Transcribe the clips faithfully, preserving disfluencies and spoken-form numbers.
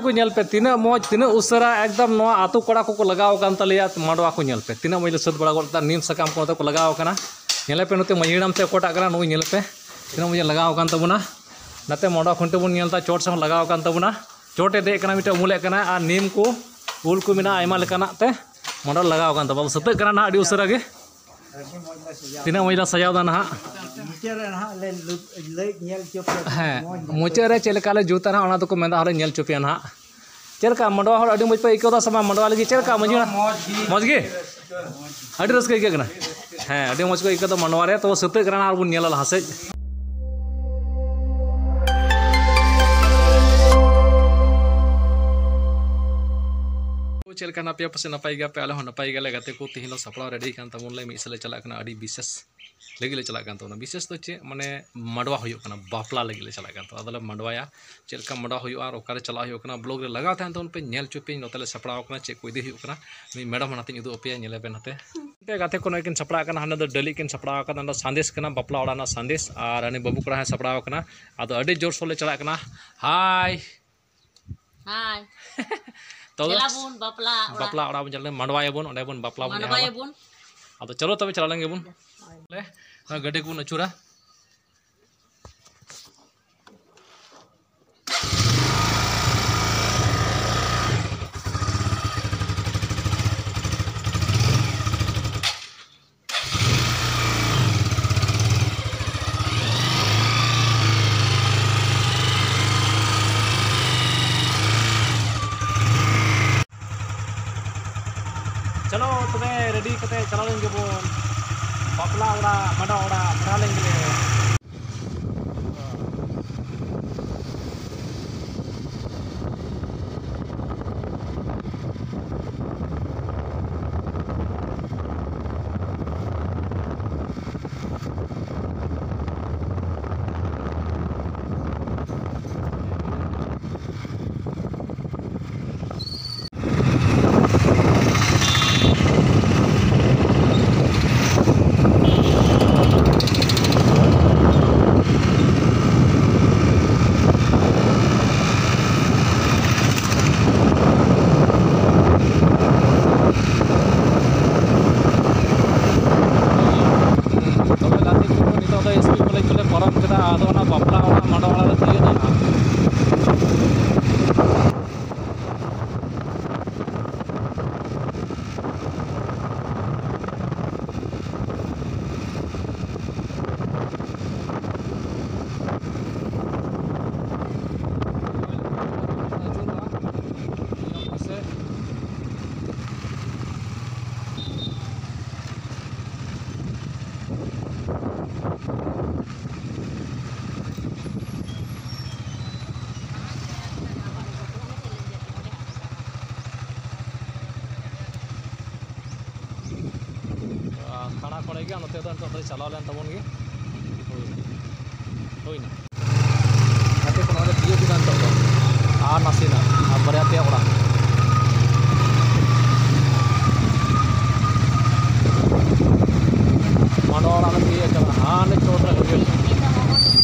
ᱠᱚ ᱧᱮᱞ ᱯᱮ, ᱛᱤᱱᱟᱹᱜ ᱢᱚᱡᱽ, ᱛᱤᱱᱟᱹᱜ ᱩᱥᱟᱹᱨᱟ ᱮᱠᱫᱚᱢ ᱱᱚᱣᱟ ᱟᱹᱛᱩ ᱠᱚᱲᱟ ᱠᱚᱠᱚ ᱞᱟᱜᱟᱣ ᱟᱠᱟᱱ ᱛᱟᱞᱮᱭᱟ ᱢᱟᱰᱣᱟ ᱠᱚ᱾ ᱧᱮᱞ ᱯᱮ, ᱛᱤᱱᱟᱹᱜ ᱢᱚᱡᱽ ᱞᱮ ᱥᱟᱹᱛ ᱵᱟᱲᱟ ᱜᱚᱫ ᱠᱟᱜᱼᱟ᱾ ᱱᱤᱢ ᱥᱟᱠᱟᱢ ᱠᱚ ᱱᱚᱛᱮ ᱠᱚ ᱞᱟᱜᱟᱣ ᱟᱠᱟᱱᱟ᱾ ᱧᱮᱞᱮ ᱯᱮ, ᱱᱚᱛᱮ ᱢᱟᱹᱡᱷᱤ ᱦᱟᱲᱟᱢ ᱛᱮ ᱚᱠᱚᱭᱴᱟᱜ ᱠᱟᱱᱟ, ᱱᱩᱭ ᱧᱮᱞᱮ ᱯᱮ, ᱛᱤᱱᱟᱹᱜ ᱢᱚᱡᱽ ᱞᱟᱜᱟᱣ ᱟᱠᱟᱱ ᱛᱟᱵᱚᱱᱟ᱾ ᱱᱚᱛᱮ ᱢᱟᱰᱣᱟ ᱠᱷᱩᱱᱴᱟᱹ ᱵᱚᱱ ᱧᱮᱞ ᱮᱫᱟ, ᱪᱚᱴ ᱥᱮᱫ ᱦᱚᱸ ᱞᱟᱜᱟᱣ ᱟᱠᱟᱱ ᱛᱟᱵᱚᱱᱟ᱾ ᱪᱚᱴ ᱮ ᱫᱮᱡ ᱟᱠᱟᱱᱟ, ᱢᱤᱫᱴᱮᱱ ᱩᱢᱩᱞᱮᱫ ᱠᱟᱱᱟ, ᱟᱨ ᱱᱤᱢ ᱠᱚ, ᱩᱞ ᱠᱚ ᱢᱮᱱᱟᱜᱼᱟ, ᱟᱭᱢᱟ ᱞᱮᱠᱟᱱᱟᱜ ᱛᱮ ᱢᱟᱰᱣᱟ ᱞᱟᱜᱟᱣ ᱟᱠᱟᱱ ᱛᱟᱵᱚᱱᱟ᱾ ᱥᱟᱹᱛᱟᱹᱜ ᱠᱟᱱᱟ ᱱᱟᱦᱟᱜ ᱟᱹᱰᱤ ᱩᱥᱟᱹᱨᱟ ᱜᱮ᱾ ᱛᱤᱱᱟᱹᱜ ᱢᱚᱡᱽ ᱞᱮ ᱥᱟᱡᱟᱣ ᱮᱫᱟ ᱱᱟᱦᱟᱜ᱾ ᱢᱩᱪᱟᱹᱫ ᱨᱮ ᱱᱟᱦᱟᱜ ᱞᱮ ᱞᱩ-, ᱞᱟᱹᱭ ᱧᱮᱞ ᱦᱚᱪᱚ ᱯᱮᱭᱟ᱾ ᱦᱮᱸ, ᱢᱚᱡᱽ ᱢᱩᱪᱟᱹᱫ ᱨᱮ ᱪᱮᱫ ᱞᱮᱠᱟ ᱞᱮ ᱡᱩᱛᱟ ᱱᱟᱦᱟᱜ, ᱚᱱᱟ ᱫᱚᱠᱚ ᱢᱮᱱᱫᱟ ᱟᱨᱦᱚᱸ ᱧᱮᱞ ᱦᱚᱪᱚ ᱯᱮᱭᱟ ᱱᱟᱦᱟᱜ᱾ ᱪᱮᱫ ᱞᱮᱠᱟ ᱢᱟᱰᱣᱟ ᱦᱚᱲ ᱟᱹᱰᱤ ᱢᱚᱡᱽ ᱯᱮ ᱟᱹᱭᱠᱟᱹᱣ ᱮᱫᱟ ᱥᱮ ᱵᱟᱝ? ᱢᱟᱰᱣᱟ ᱞᱟᱹᱜᱤᱫ ᱪᱮᱫ ᱞᱮᱠᱟ ᱢᱟᱹᱡᱷᱤ ᱦᱟᱲᱟᱢ? ᱢᱚᱡᱽ ᱜᱮ᱾ ᱢᱚᱡᱽ ᱜᱮ? ᱟᱹᱰᱤ ᱨᱟᱹᱥᱠᱟᱹ ᱟᱹᱭᱠᱟᱹᱜ ᱠᱟᱱᱟ᱾ ᱦᱮᱸ, ᱟᱹᱰᱤ ᱢᱚᱡᱽ ᱠᱚ ᱟᱹᱭᱠᱟᱹᱣ ᱮᱫᱟ ᱢᱟᱰᱣᱟ ᱨᱮ᱾ ᱛᱚ ᱥᱟᱹᱛᱟᱹᱜ ᱠᱟᱱᱟ ᱱᱟᱦᱟᱜ, ᱟᱨ ᱵᱚᱱ ᱧᱮᱞᱟ ᱞᱟᱦᱟ ᱥᱮᱫ᱾ ᱪᱮᱫ ᱞᱮᱠᱟ ᱦᱮᱱᱟᱜ ᱯᱮᱭᱟ? ᱯᱟᱥᱮᱡ ᱱᱟᱯᱟᱭ ᱜᱮᱭᱟ ᱯᱮ, ᱟᱞᱮ ᱦᱚᱸ ᱱᱟᱯᱟᱭ ᱜᱮᱭᱟᱞᱮ ᱜᱟᱛᱮ ᱠᱚ᱾ ᱛᱮᱦᱮᱧ ᱫᱚ ᱥᱟᱯᱲᱟᱣ ᱨᱮᱰᱤ ᱠᱟᱱ ᱛᱟᱵᱚᱱ ᱞᱮ, ᱢᱤᱫ ᱥᱮᱫ ᱞᱮ ᱪᱟᱞᱟᱜ ᱠᱟᱱᱟ ᱟᱹᱰᱤ ᱵᱤᱥᱮᱥ ᱞᱟᱹᱜᱤᱫ ᱞᱮ ᱪᱟᱞᱟᱜ ᱠᱟᱱ ᱛᱟᱵᱚᱱᱟ᱾ ᱵᱤᱥᱮᱥ ᱫᱚ ᱪᱮᱫ, ᱢᱟᱱᱮ ᱢᱟᱰᱣᱟ ᱦᱩᱭᱩᱜ ᱠᱟᱱᱟ, ᱵᱟᱯᱞᱟ ᱞᱟᱹᱜᱤᱫ ᱞᱮ ᱪᱟᱞᱟᱜ ᱠᱟᱱ ᱛᱟᱵᱚᱱᱟ᱾ ᱟᱫᱚ ᱞᱮ ᱢᱟᱰᱣᱟᱭᱟ, ᱪᱮᱫ ᱞᱮᱠᱟ ᱢᱟᱰᱣᱟ ᱦᱩᱭᱩᱜᱼᱟ ᱟᱨ ᱚᱠᱟᱨᱮ ᱪᱟᱞᱟᱜ ᱦᱩᱭᱩᱜ ᱠᱟᱱᱟ, ᱵᱞᱚᱜ ᱨᱮ ᱞᱟᱜᱟᱣ ᱛᱟᱦᱮᱱ ᱛᱟᱵᱚᱱ ᱯᱮ, ᱧᱮᱞ ᱦᱚᱪᱚ ᱯᱮᱭᱟᱹᱧ ᱱᱚᱛᱮ ᱞᱮ ᱥᱟᱯᱲᱟᱣ ᱠᱟᱱᱟ, ᱪᱮᱫ ᱠᱚ ᱤᱫᱤ ᱦᱩᱭᱩᱜ ᱠᱟᱱᱟ᱾ ᱢᱤᱫ ᱢᱮᱰᱟᱢ ᱦᱚᱸ ᱱᱟᱛᱮᱧ ᱩᱫᱩᱜ ᱟᱯᱮᱭᱟ, ᱧᱮᱞᱮ ᱯᱮ ᱱᱟᱛᱮ᱾ ᱯᱮ ᱜᱟᱛᱮ ᱠᱚ ᱱᱚᱜᱼᱚᱭ ᱠᱤᱱ ᱥᱟᱯᱲᱟᱣ ᱠᱟᱱᱟ, ᱦᱟᱸᱰᱮ ᱫᱚ ᱰᱟᱹᱞᱤᱡ ᱠᱤᱱ ᱥᱟᱯᱲᱟᱣ ᱠᱟᱱᱟ, ᱚᱱᱟ ᱥᱟᱸᱫᱮᱥ ᱠᱟᱱᱟ, ᱵᱟᱯᱞᱟ ᱚᱲᱟᱜ ᱨᱮᱱᱟᱜ ᱥᱟᱸᱫᱮᱥ, ᱟᱨ ᱦᱟᱹᱱᱤ ᱵᱟᱹᱵᱩ ᱠᱚᱲᱟ ᱦᱚᱸᱭ ᱥᱟᱯᱲᱟᱣ ᱠᱟᱱᱟ᱾ ᱟᱫᱚ ᱟᱹᱰᱤ ᱡᱳᱨ ᱥᱳᱨ ᱞᱮ ᱪᱟᱞᱟᱜ ᱠᱟᱱᱟ᱾ ᱦᱟᱭ᱾ ᱦᱟᱭ᱾ ᱛᱚᱵᱮ ᱪᱟᱞᱟᱜ ᱵᱚᱱ ᱵᱟᱯᱞᱟ ᱚᱲᱟᱜ᱾ ᱵᱟᱯᱞᱟ ᱚᱲᱟᱜ ᱵᱚᱱ ᱪᱟᱞᱟᱜ, ᱢᱟᱰᱣᱟᱭᱟᱵᱚᱱ, ᱚᱸᱰᱮ ᱵᱚᱱ ᱵᱟᱯᱞᱟ ᱵᱚᱱ ᱮᱦᱚᱵᱟ᱾ ᱢᱟᱰᱣᱟᱭᱟᱵᱚᱱ᱾ ᱟᱫᱚ ᱪᱚᱞᱚ ᱛᱚᱵᱮ ᱪᱟᱞᱟᱣ ᱞᱮᱱ ᱜᱮᱵᱚᱱ᱾ ᱵᱚᱞᱮ, ᱱᱚᱣᱟ ᱜᱟᱹᱰᱤ ᱠᱚᱵᱚᱱ ᱟᱹᱪᱩᱨᱟ᱾ ᱪᱚᱞᱚ ᱛᱚᱵᱮ ᱨᱮᱰᱤ ᱠᱟᱛᱮ ᱪᱟᱞᱟᱣ ᱞᱮᱱ ᱜᱮᱵᱚᱱ ᱵᱟᱯᱞᱟ ᱚᱲᱟᱜ, ᱢᱟᱰᱣᱟ ᱚᱲᱟᱜ, ᱵᱷᱟᱲᱟ ᱞᱮᱱ ᱜᱮᱞᱮ᱾ ᱜᱮᱭᱟ, ᱱᱚᱛᱮ ᱫᱚ ᱱᱤᱛᱚᱜ ᱫᱚ ᱪᱟᱞᱟᱣ ᱞᱮᱱ ᱛᱟᱵᱚᱱ ᱜᱮ᱾ ᱦᱩᱭᱱᱟ, ᱦᱩᱭᱱᱟ᱾ ᱜᱟᱛᱮ ᱠᱚ ᱱᱚᱜᱼᱚᱭ ᱞᱮ ᱛᱤᱭᱳᱜ ᱠᱮᱫᱟ ᱱᱤᱛᱚᱜ ᱫᱚ᱾ ᱟᱨ ᱱᱟᱥᱮᱱᱟᱜ, ᱟᱨ ᱵᱟᱨᱭᱟ ᱯᱮᱭᱟ ᱚᱲᱟᱜ᱾ ᱢᱟᱰᱣᱟ ᱚᱲᱟᱜ ᱞᱮ ᱛᱤᱭᱳᱜ ᱠᱟᱫᱟ, ᱦᱟᱱᱮ ᱪᱚᱴ ᱨᱮ ᱦᱟᱹᱨᱭᱟᱹᱲ᱾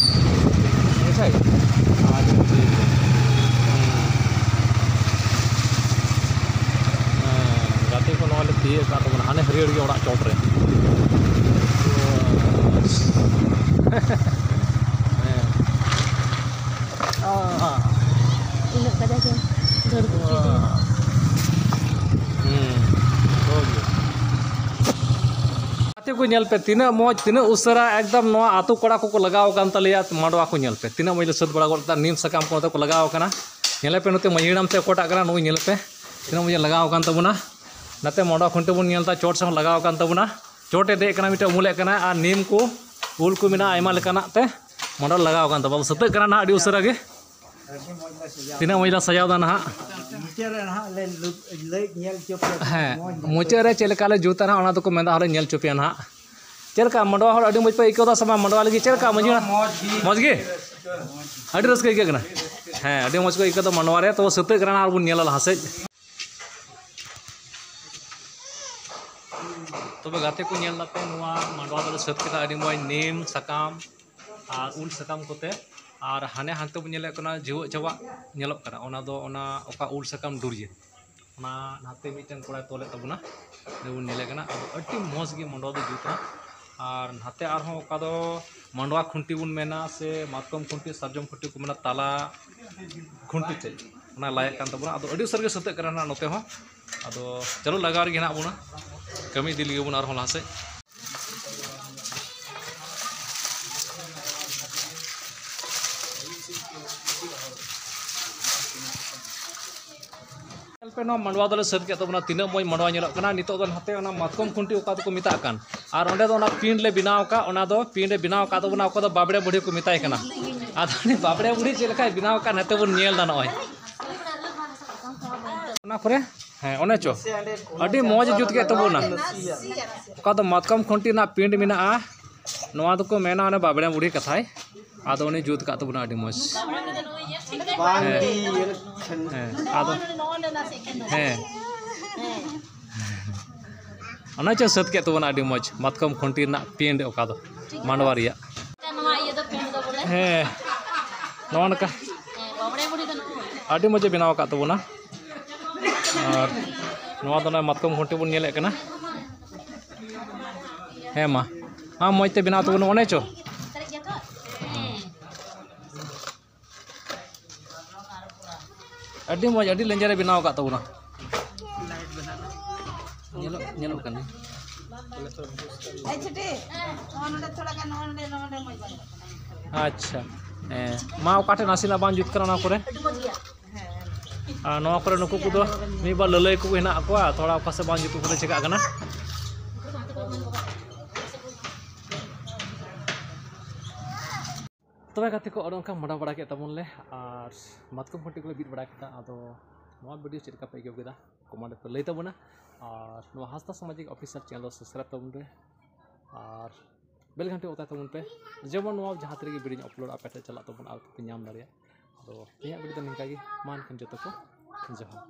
ᱦᱮᱸ ᱥᱮ? ᱟᱨ ᱦᱮᱸ, ᱜᱟᱛᱮ ᱠᱚ ᱱᱚᱣᱟ ᱞᱮ ᱛᱤᱭᱳᱜ ᱟᱠᱟᱫ ᱛᱟᱵᱚᱱᱟ, ᱦᱟᱱᱮ ᱦᱟᱹᱨᱭᱟᱹᱲ ᱜᱮ ᱚᱲᱟᱜ ᱪᱚᱴ ᱨᱮ᱾ ᱦᱮᱸ᱾ ᱩᱱᱟᱹᱜ ᱠᱟᱡᱟᱠ ᱮ ᱫᱟᱹᱲ ᱜᱚᱫ ᱠᱮᱫᱟ᱾ ᱦᱩᱸ, ᱦᱳᱭ᱾ ᱜᱟᱛᱮ ᱠᱚ ᱧᱮᱞ ᱯᱮ, ᱛᱤᱱᱟᱹᱜ ᱢᱚᱡᱽ, ᱛᱤᱱᱟᱹᱜ ᱩᱥᱟᱹᱨᱟ ᱮᱠᱫᱚᱢ ᱱᱚᱣᱟ ᱟᱹᱛᱩ ᱠᱚᱲᱟ ᱠᱚᱠᱚ ᱞᱟᱜᱟᱣ ᱟᱠᱟᱱ ᱛᱟᱞᱮᱭᱟ ᱢᱟᱰᱣᱟ ᱠᱚ᱾ ᱧᱮᱞ ᱯᱮ, ᱛᱤᱱᱟᱹᱜ ᱢᱚᱡᱽ ᱞᱮ ᱥᱟᱹᱛ ᱵᱟᱲᱟ ᱜᱚᱫ ᱠᱮᱫᱟ᱾ ᱱᱤᱢ ᱥᱟᱠᱟᱢ ᱠᱚ ᱱᱚᱛᱮ ᱠᱚ ᱞᱟᱜᱟᱣ ᱟᱠᱟᱱᱟ᱾ ᱧᱮᱞ ᱯᱮ, ᱱᱚᱛᱮ ᱢᱟᱹᱡᱷᱤ ᱦᱟᱲᱟᱢ ᱛᱮ ᱚᱠᱚᱭᱴᱟᱜ ᱠᱟᱱᱟ, ᱱᱩᱭ ᱧᱮᱞ ᱯᱮ, ᱛᱤᱱᱟᱹᱜ ᱢᱚᱡᱽ ᱮ ᱞᱟᱜᱟᱣ ᱟᱠᱟᱱ ᱛᱟᱵᱚᱱᱟ᱾ ᱱᱚᱛᱮ ᱢᱟᱰᱣᱟ ᱠᱷᱩᱱᱴᱤ ᱵᱚᱱ ᱧᱮᱞ ᱮᱫᱟ, ᱪᱚᱴ ᱥᱮᱫ ᱦᱚᱸ ᱞᱟᱜᱟᱣ ᱟᱠᱟᱱ ᱛᱟᱵᱚᱱᱟ᱾ ᱪᱚᱴ ᱮ ᱫᱮᱡ ᱠᱟᱱᱟ, ᱢᱤᱫᱴᱮᱱ ᱩᱢᱩᱞᱮᱫ ᱠᱟᱱᱟ, ᱟᱨ ᱱᱤᱢ ᱠᱚ, ᱩᱞ ᱠᱚ ᱢᱮᱱᱟᱜᱼᱟ, ᱟᱭᱢᱟ ᱞᱮᱠᱟᱱᱟᱜ ᱛᱮ ᱢᱟᱰᱣᱟ ᱞᱟᱜᱟᱣ ᱟᱠᱟᱱ ᱛᱟᱵᱚᱱᱟ᱾ ᱥᱟᱹᱛᱟᱹᱜ ᱠᱟᱱᱟ ᱱᱟᱦᱟᱜ ᱟᱹᱰᱤ ᱩᱥᱟᱹᱨᱟ ᱜᱮ᱾ ᱛᱤᱱᱟᱹᱜ ᱢᱚᱡᱽ ᱞᱮ ᱥᱟᱡᱟᱣ ᱮᱫᱟ ᱱᱟᱦᱟᱜ᱾ ᱢᱩᱪᱟᱹᱫ ᱨᱮ ᱱᱟᱦᱟᱜ ᱞᱮ ᱞᱩ-, ᱞᱟᱹᱭ ᱧᱮᱞ ᱦᱚᱪᱚ ᱯᱮᱭᱟ᱾ ᱦᱮᱸ, ᱢᱚᱡᱽ ᱢᱩᱪᱟᱹᱫ ᱨᱮ ᱪᱮᱫ ᱞᱮᱠᱟ ᱞᱮ ᱡᱩᱛᱟ ᱱᱟᱦᱟᱜ, ᱚᱱᱟ ᱫᱚᱠᱚ ᱢᱮᱱᱫᱟ, ᱟᱨ ᱧᱮᱞ ᱦᱚᱪᱚ ᱯᱮᱭᱟ ᱱᱟᱦᱟᱜ᱾ ᱪᱮᱫ ᱞᱮᱠᱟ ᱢᱟᱰᱣᱟ ᱦᱚᱲ ᱟᱹᱰᱤ ᱢᱚᱡᱽ ᱯᱮ ᱟᱹᱭᱠᱟᱹᱣ ᱮᱫᱟ ᱥᱮ ᱵᱟᱝ? ᱢᱟᱰᱣᱟ ᱞᱟᱹᱜᱤᱫ ᱪᱮᱫ ᱞᱮᱠᱟ ᱢᱚᱡᱽ ᱜᱮ? ᱢᱚᱡᱽ ᱜᱮ? ᱟᱹᱰᱤ ᱨᱟᱹᱥᱠᱟᱹ ᱟᱹᱭᱠᱟᱹᱜ ᱠᱟᱱᱟ᱾ ᱦᱮᱸ, ᱟᱹᱰᱤ ᱢᱚᱡᱽ ᱠᱚ ᱟᱹᱭᱠᱟᱹᱣ ᱮᱫᱟ ᱢᱟᱰᱣᱟ ᱨᱮ᱾ ᱛᱚ, ᱥᱟᱹᱛᱟᱹᱜ ᱠᱟᱱᱟ ᱱᱟᱦᱟᱜ, ᱟᱨ ᱵᱚᱱ ᱧᱮᱞᱟ ᱞᱟᱦᱟ ᱥᱮᱫ᱾ ᱛᱚᱵᱮ ᱜᱟᱛᱮ ᱠᱚ, ᱧᱮᱞ ᱫᱟᱯᱮ, ᱱᱚᱣᱟ ᱢᱟᱰᱣᱟ ᱫᱚᱞᱮ ᱥᱟᱹᱛ ᱠᱮᱫᱟ ᱟᱹᱰᱤ ᱢᱚᱡᱽ ᱱᱤᱢ ᱥᱟᱠᱟᱢ ᱟᱨ ᱩᱞ ᱥᱟᱠᱟᱢ ᱠᱚᱛᱮ᱾ ᱟᱨ ᱦᱟᱱᱮ ᱦᱟᱱᱛᱮ ᱵᱚᱱ ᱧᱮᱞᱮᱫ ᱠᱟᱱᱟ, ᱡᱤᱣᱮᱫ ᱪᱟᱵᱟᱜ ᱧᱮᱞᱚᱜ ᱠᱟᱱᱟ, ᱚᱱᱟ ᱫᱚ ᱚᱱᱟ ᱚᱠᱟ ᱩᱞ ᱥᱟᱠᱟᱢ ᱰᱩᱨᱭᱟᱹ, ᱚᱱᱟ ᱱᱟᱛᱮ ᱢᱤᱫᱴᱮᱱ ᱠᱚᱲᱟᱭ ᱛᱚᱞᱮᱫ ᱛᱟᱵᱚᱱᱟ, ᱚᱸᱰᱮ ᱵᱚᱱ ᱧᱮᱞᱮ ᱠᱟᱱᱟ᱾ ᱟᱫᱚ ᱟᱹᱰᱤ ᱢᱚᱡᱽ ᱜᱮ ᱢᱟᱰᱣᱟ ᱫᱚ ᱡᱩᱛ ᱮᱱᱟ᱾ ᱟᱨ ᱱᱟᱛᱮ ᱟᱨᱦᱚᱸ ᱚᱠᱟ ᱫᱚ ᱢᱟᱰᱣᱟ ᱠᱷᱩᱱᱴᱤ ᱵᱚᱱ ᱢᱮᱱᱟ, ᱥᱮ ᱢᱟᱛᱠᱚᱢ ᱠᱷᱩᱱᱴᱤ, ᱥᱟᱨᱡᱚᱢ ᱠᱷᱩᱱᱴᱤ ᱠᱚ ᱢᱮᱱᱟ, ᱛᱟᱞᱟ ᱠᱷᱩᱱᱴᱤ ᱛᱮ ᱚᱱᱟ ᱞᱟᱭᱮᱫ ᱠᱟᱱ ᱛᱟᱵᱚᱱᱟ᱾ ᱟᱫᱚ ᱟᱹᱰᱤ ᱩᱥᱟᱹᱨ ᱜᱮ ᱥᱟᱹᱛᱟᱹᱜ ᱠᱟᱱᱟ ᱱᱟᱦᱟᱜ ᱱᱚᱛᱮ ᱦᱚᱸ᱾ ᱟᱫᱚ ᱪᱚᱞᱚ, ᱞᱟᱜᱟᱣ ᱨᱮᱜᱮ ᱦᱮᱱᱟᱜ ᱵᱚᱱᱟ, ᱠᱟᱹᱢᱤ ᱤᱫᱤ ᱞᱟᱹᱜᱤᱫ ᱵᱚᱱ ᱟᱨᱦᱚᱸ ᱞᱟᱦᱟ ᱥᱮᱫ᱾ ᱧᱮᱞ ᱯᱮ, ᱱᱚᱣᱟ ᱢᱟᱰᱣᱟ ᱫᱚᱞᱮ ᱥᱟᱹᱛ ᱠᱮᱫ ᱛᱟᱵᱚᱱᱟ, ᱛᱤᱱᱟᱹᱜ ᱢᱚᱡᱽ ᱢᱟᱰᱣᱟ ᱧᱮᱞᱚᱜ ᱠᱟᱱᱟ᱾ ᱱᱤᱛᱚᱜ ᱫᱚ ᱱᱟᱛᱮ ᱚᱱᱟ ᱢᱟᱛᱠᱚᱢ ᱠᱷᱩᱱᱴᱤ ᱚᱠᱟ ᱫᱚᱠᱚ ᱢᱮᱛᱟᱜ ᱠᱟᱱ, ᱟᱨ ᱚᱸᱰᱮ ᱫᱚ ᱚᱱᱟ ᱯᱤᱸᱰ ᱞᱮ ᱵᱮᱱᱟᱣ ᱟᱠᱟᱫ, ᱚᱱᱟ ᱫᱚ ᱯᱤᱸᱰ ᱮ ᱵᱮᱱᱟᱣ ᱟᱠᱟᱫ ᱛᱟᱵᱚᱱᱟ, ᱚᱠᱟ ᱫᱚ ᱵᱟᱵᱲᱮ ᱵᱩᱲᱦᱤ ᱠᱚ ᱢᱮᱛᱟᱭ ᱠᱟᱱᱟ᱾ ᱟᱫᱚ ᱩᱱᱤ ᱵᱟᱵᱲᱮ ᱵᱩᱲᱦᱤ ᱪᱮᱫ ᱞᱮᱠᱟᱭ ᱵᱮᱱᱟᱣ ᱟᱠᱟᱫ, ᱱᱟᱛᱮ ᱵᱚᱱ ᱧᱮᱞ ᱮᱫᱟ ᱱᱚᱜᱼᱚᱭ᱾ ᱚᱱᱟ ᱠᱚᱨᱮ ᱦᱮᱸ, ᱚᱱᱮ ᱪᱚ ᱟᱹᱰᱤ ᱢᱚᱡᱽ ᱮ ᱡᱩᱛ ᱠᱮᱫ ᱛᱟᱵᱚᱱᱟ᱾ ᱚᱠᱟ ᱫᱚ ᱢᱟᱛᱠᱚᱢ ᱠᱷᱩᱱᱴᱤ ᱨᱮᱱᱟᱜ ᱯᱤᱸᱰ ᱢᱮᱱᱟᱜᱼᱟ, ᱱᱚᱣᱟ ᱫᱚᱠᱚ ᱢᱮᱱᱟ ᱚᱱᱮ ᱵᱟᱵᱲᱮ ᱵᱩᱲᱦᱤ ᱠᱟᱛᱷᱟᱭ, ᱟᱫᱚ ᱩᱱᱤ ᱡᱩᱛ ᱠᱟᱜ ᱛᱟᱵᱚᱱᱟ ᱟᱹᱰᱤ ᱢᱚᱡᱽ᱾ ᱦᱮᱸ, ᱟᱫᱚ ᱦᱮᱸ, ᱚᱱᱮ ᱪᱚ ᱥᱟᱹᱛ ᱠᱮᱫ ᱛᱟᱵᱚᱱᱟ ᱟᱹᱰᱤ ᱢᱚᱡᱽ ᱢᱟᱛᱠᱚᱢ ᱠᱷᱩᱱᱴᱤ ᱨᱮᱱᱟᱜ ᱯᱤᱸᱰ, ᱚᱠᱟ ᱫᱚ ᱢᱟᱰᱣᱟ ᱨᱮᱭᱟᱜ᱾ ᱱᱚᱣᱟ ᱤᱭᱟᱹ ᱫᱚ ᱯᱤᱸᱰ ᱫᱚ ᱵᱚᱞᱮ᱾ ᱦᱮᱸ, ᱱᱚᱣᱟ ᱱᱚᱝᱠᱟ ᱦᱮᱸ, ᱵᱟᱵᱲᱮ ᱵᱩᱲᱦᱤ ᱫᱚ ᱱᱚᱜᱼᱚᱭ᱾ ᱟᱹᱰᱤ ᱢᱚᱡᱽ ᱮ ᱵᱮᱱᱟᱣ ᱟᱠᱟᱫ ᱛᱟᱵᱚᱱᱟ᱾ ᱟᱨ ᱱᱚᱣᱟ ᱫᱚ ᱱᱚᱜᱼᱚᱭ ᱢᱟᱛᱠᱚᱢ ᱠᱷᱩᱱᱴᱤ ᱵᱚᱱ ᱧᱮᱞᱮᱫ ᱠᱟᱱᱟ᱾ ᱦᱮᱸ ᱢᱟ, ᱟᱢ ᱢᱚᱡᱽ ᱛᱮ ᱵᱮᱱᱟᱣ ᱛᱟᱵᱚᱱ, ᱚᱱᱮ ᱪᱚ᱾ ᱥᱟᱨᱮᱡ ᱜᱮᱭᱟ ᱛᱚ? ᱦᱮᱸ᱾ ᱟᱹᱰᱤ ᱢᱚᱡᱽ, ᱟᱹᱰᱤ ᱞᱮᱸᱡᱮᱨ ᱮ ᱵᱮᱱᱟᱣ ᱟᱠᱟᱫ ᱛᱟᱵᱚᱱᱟ᱾ ᱧᱮᱞᱚᱜ, ᱧᱮᱞᱚᱜ ᱠᱟᱱᱟ᱾ ᱮᱭ ᱪᱷᱩᱴᱤ, ᱱᱚᱣᱟ ᱱᱚᱰᱮ ᱛᱷᱚᱲᱟ ᱜᱟᱱ, ᱱᱚᱣᱟ ᱱᱚᱰᱮ, ᱱᱚᱣᱟ ᱱᱚᱰᱮ ᱢᱚᱡᱽ ᱵᱟᱝ ᱧᱮᱞᱚᱜ ᱠᱟᱱᱟ᱾ ᱟᱪᱪᱷᱟ, ᱦᱮᱸ, ᱢᱟ ᱚᱠᱟ ᱴᱷᱮᱱ ᱱᱟᱥᱮᱱᱟᱜ ᱵᱟᱝ ᱡᱩᱛ ᱠᱟᱱᱟ ᱚᱱᱟ ᱠᱚᱨᱮ᱾ ᱟᱹᱰᱤ ᱢᱚᱡᱽ ᱜᱮᱭᱟ᱾ ᱟᱨ ᱱᱚᱣᱟ ᱠᱚᱨᱮ ᱱᱩᱠᱩ ᱠᱚᱫᱚ ᱢᱤᱫ ᱵᱟᱨ ᱞᱟᱹᱞᱟᱹᱭ ᱠᱚ ᱦᱮᱱᱟᱜ ᱠᱚᱣᱟ, ᱛᱷᱚᱲᱟ ᱚᱠᱟ ᱥᱮᱫ ᱵᱟᱝ ᱡᱩᱛᱩᱜ ᱠᱟᱱᱟ, ᱪᱮᱠᱟᱜ ᱠᱟᱱᱟ᱾ ᱛᱚᱵᱮ ᱜᱟᱛᱮ ᱠᱚ, ᱚᱱᱮ ᱚᱱᱠᱟ ᱢᱟᱰᱟ ᱵᱟᱲᱟ ᱠᱮᱫ ᱛᱟᱵᱚᱱ ᱞᱮ ᱟᱨ ᱢᱟᱛᱠᱚᱢ ᱠᱷᱩᱱᱴᱤ ᱠᱚᱞᱮ ᱵᱤᱫ ᱵᱟᱲᱟ ᱠᱮᱫᱟ᱾ ᱟᱫᱚ ᱱᱚᱣᱟ ᱵᱷᱤᱰᱤᱭᱳ ᱪᱮᱫ ᱞᱮᱠᱟ ᱯᱮ ᱟᱹᱭᱠᱟᱹᱣ ᱠᱮᱫᱟ, ᱠᱚᱢᱮᱱᱴ ᱨᱮᱯᱮ ᱞᱟᱹᱭ ᱛᱟᱵᱚᱱᱟ᱾ ᱟᱨ ᱱᱚᱣᱟ ᱦᱟᱸᱥᱫᱟ ᱥᱟᱢᱟᱡᱤᱠ ᱚᱯᱷᱤᱥᱤᱭᱟᱞ ᱪᱮᱱᱮᱞ ᱫᱚ ᱥᱟᱵᱥᱠᱨᱟᱭᱤᱵ ᱛᱟᱵᱚᱱ ᱯᱮ᱾ ᱟᱨ ᱵᱮᱞ ᱜᱷᱟᱱᱴᱤ ᱚᱛᱟᱭ ᱛᱟᱵᱚᱱ ᱯᱮ, ᱡᱮᱢᱚᱱ ᱱᱚᱣᱟ ᱡᱟᱦᱟᱸ ᱛᱤ ᱨᱮᱜᱮ ᱵᱷᱤᱰᱤᱭᱳᱧ ᱟᱯᱞᱳᱰ ᱟᱯᱮ ᱴᱷᱮᱱ ᱪᱟᱞᱟᱜ ᱛᱟᱵᱚᱱᱟ ᱟᱨ ᱯᱮ ᱧᱟᱢ ᱫᱟᱲᱮᱭᱟᱜ᱾ ᱟᱫᱚ ᱛᱮᱦᱮᱧᱟᱜ ᱵᱷᱤᱰᱤᱭᱳ ᱫᱚ ᱱᱤᱝᱠᱟ ᱜᱮ᱾ ᱢᱟ ᱮᱱᱠᱷᱟᱱ ᱡᱚᱛᱚ ᱠᱚ ᱡᱚᱦᱟᱨ᱾